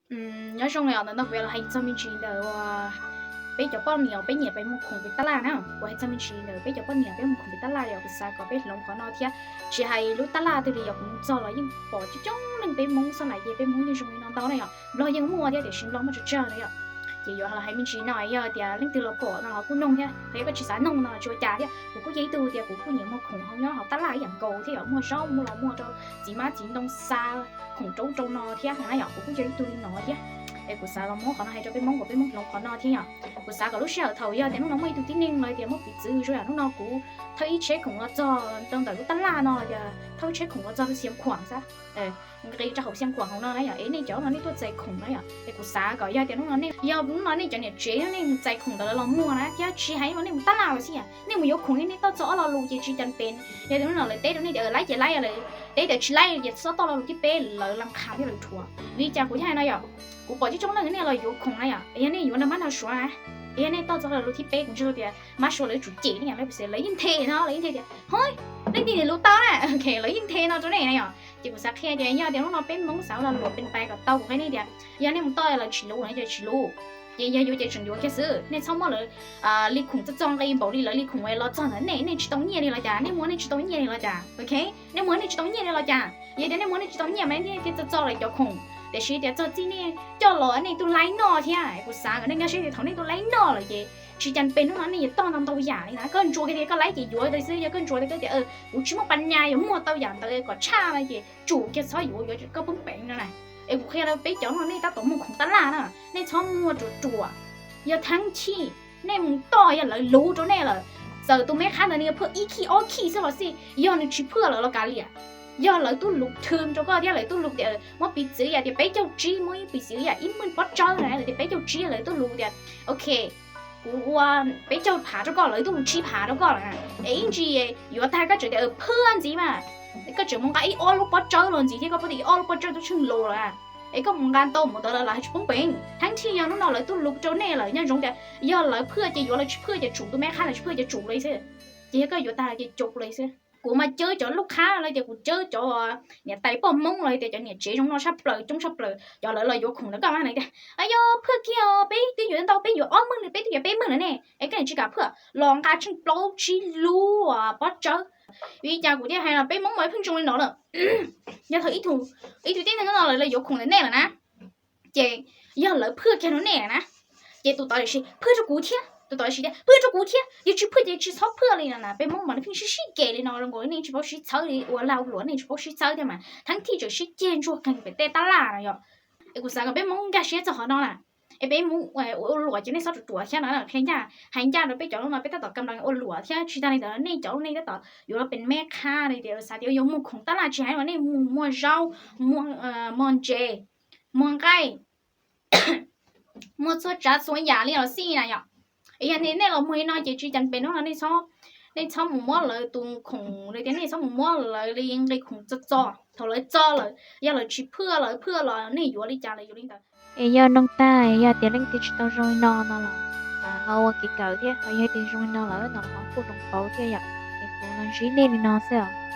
Nyob zoo li os, ntawm no kuv yuav los hais txog me ntsis ntawm peb cov poj niam peb nyiam pes muag khoom pem tab laj na. Kuv hais txog me ntsis ntawm peb cov poj niam peb muag khoom pem tab laj os, kuv xav kom peb hloov qhov no thiab. Tsis hais lub tab laj twg li yog kuv mus txog los yeej pom coob coob leej peb Hmoob xab nais ces peb Hmoob yeej zoo li no ntau na yom. Nplog yeej muaj thiab tiam sis Nplog muaj tsawg tsawg na yom. Ces yuav los hais me ntsis no, yog tias leej twg los pom no los kuj noog thiab, yog koj tsis xav noog no tsis ua cas thiab. Kuv kuj yog ib tug tias kuv kuj nyiam muag khoom hauv nyob hauv tab laj ib yam nkaus thiab yom, muag zaub muag los muag rau txiv mab txiv ntoo xa khoom roob rau no thiab na yom. Kuv kuj yog ib tug li no thiab. Es kuv xav los muab qhov no hais rau peb Hmoob kom peb Hmoob hloov qhov no thiab yom. Kuv xav kom lub sij hawm thaum yog tias hnub no muaj ib tug tib neeg los tias muaj piv txwv zoo yam hnub no kuv thawb ib tsheb khoom los txog rau ntawm lub tab laj no los tias thawb tsheb khoom los txog rau Xiav Khuam xab, nqis rau hauv Xiav Khuam hauv no na yom, es nej cov no nej tuaj txais khoom na yom. Es kuv xav kom yog tias hnub no nej, yog hnub no nej cov niam tsev nej mus txais khoom ntawd lawv los muag na thiab tsis hais nej mus tab laj los xij, nej mus yuav khoom nej toj txog ob lo lus ces tsis cam pem. Yog tias hnub no lawv teb rau nej tias laib ces laib, lawv teb tias tsis laib ces xob toj lo lus thib peb, lawv lam qha thiab lawv rhuav. Vim li cas kuv thiaj hais no yom? Kuv pom coob coob leej nej los yuav khoom na yom, yog nej yuav nrog mab nrog suav na, yog nej toj txog lo lus thib peb kuv ntseeg tias mab suav lawv yuav tsum cem nej, lawv yeej nthe no, lawv yeej nthe tias hov, leej twg niam lus tau na, lawv yeej nthe no rau nej na yom. Ces kuv xav qhia tias yog tias hnub no peb Hmoob xav ua lo lus pes pais kom tau kuv qhia nej tias yog nej mus toj lawv tsis lus no ces tsis lus, ces yog yuav ces tseem yuav kiag xwb, nej txhob muab lawv li khoom txog txog nqi npaum li lawv li khoom los txog ntawm nej, nej tsis tau nyiaj li los cas, nej muag nej tsis tau nyiaj li los cas, ok? Nej muag nej tsis tau nyiaj li los cas? Yog tias nej muag nej tsis tau nyiaj mas nej thiaj txog txog lawv cov khoom, tiam sis tias txog txij nej coj los nej tuaj laib noj thiab, kuv xav kom nej nkag siab tias thaum nej tuaj laib noj lawm ces tsis cam pem hnub no nej yuav toj ntau ntau yam li na. Koj ntsuas kiag tias koj laib ces yuav tau xwb, yog koj ntsuas tias koj tias kuv tsis muaj pas nyas yuav muag tau yam ntawd kom tshaj no ces tsum kiag txhob yuav, yuav koj poob peev no na. Es kuv qhia rau peb cov no nej tab tom muag khoom tab laj na, nej txhob muag ruam ruam. Yog theeb chij nej mus toj yog lawv luv rau nej lawm, txawm tus me qhab ntawd nws yuav phwj ib khij ob khij xwb los xij, yog nws tsis phwj lawm los kav liam. Yog lawv tub lus thwm rau koj thiab lawv tub lus tias muab piv txwv yam tias peb caug tsib, muab ib piv txwv yam ib meej pob tsawb na, lawv tias peb caug tsib, lawv tub lus tias ok, kuv ua peb caug phav rau koj, lawv tub lus tsib phav rau koj lawm na. Es ib ntsis yuav tag koj tseem tias phwj ntxiv mas, koj tseem mus nqa ib ob lub pob tsawb los ntxiv thiab, koj paub tias ib ob lub pob tsawb tub tsheej lus lawm. Es koj mus nqa ntau mus ntawd lawv hais tsis poob peev. Theeb chij yog hnub no lawv tub lus rau nej lawm, nyob zoo tias yog lawv phwj ces yuav, lawv tsis phwj ces tsum, tus me qhab ntawd tsis phwj ces tsum li xwb. Ces yog koj yuav tag ces tsum li xwb. Kuv mas cawb cov lub qhab los tias kuv cawb cov niam tais poj Hmoob los tias cov niam tsev zoo no tshaj plaws, coob tshaj plaws, cov lawv los yuav khoom ntawd koj mas tias, a yog phwj kiag os, peb twb yuav ntau, peb yuav ob meej, peb twb yuav peb meej lawm ne, es koj tsis kam phwj los nqa tsheej plaub tsib lub pob tsawb. Vim li cas kuv thiaj hais no, peb Hmoob mas pheej zoo li no lawm. Yog thaum ib tug tib neeg no lawv yuav khoom ntawm nej lawm na, ces yog lawv phwj kiag rau nej lawm na, ces tus tod tiam sis phwj rau kuv thiab, tus tod tiam sis tias phwj rau kuv thiab, yog tsis phwj ces tsis txhob phwj li no na. Peb Hmoob mas pheej sib sib cem li no, zoo nkaus nej tsis paub sib txhawb li, ua lag ua luam nej tsis paub sib txhawb thiab mas, theeb chij tseem sib ceg ntsuag kheev pem tej tab laj no yom. Es kuv xav kom peb Hmoob nkag siab txog qhov no na. Es peb Hmoob ua luam ces nej txhob ruam ruam thiab no, qhia ncaj hais ncaj rau peb cov lub no, peb tab tom kam lam ua luam thiab. Tsis tas li ntawd nej cov lub nej tab tom yuav los pem me qhab li tias xav tias yuav muag khoom tab laj tsis hais los nej mus muag zaub, muag ntses, muag nqaij, muag txhua tsav txhua yam li los xij na yom. Yog nej los muag li no ces tsis cam pem hnub no nej txhob mus muab lawv tus khoom li tias, nej txhob mus muab lawv li nqi khoom txog txog, thaum lawv txog lawm yog lawv tsis phwj, lawv phwj los nej yuav li cas los yuav li ntawd. Es yog noog tag yog tias leej twg tsis tau zoo li no no los ho ua kev kawm thiab, ho yog tias zoo li no lawm no los ho kuj roos pauv thiab yom. Es kuv los ntsib nej li no xwb os.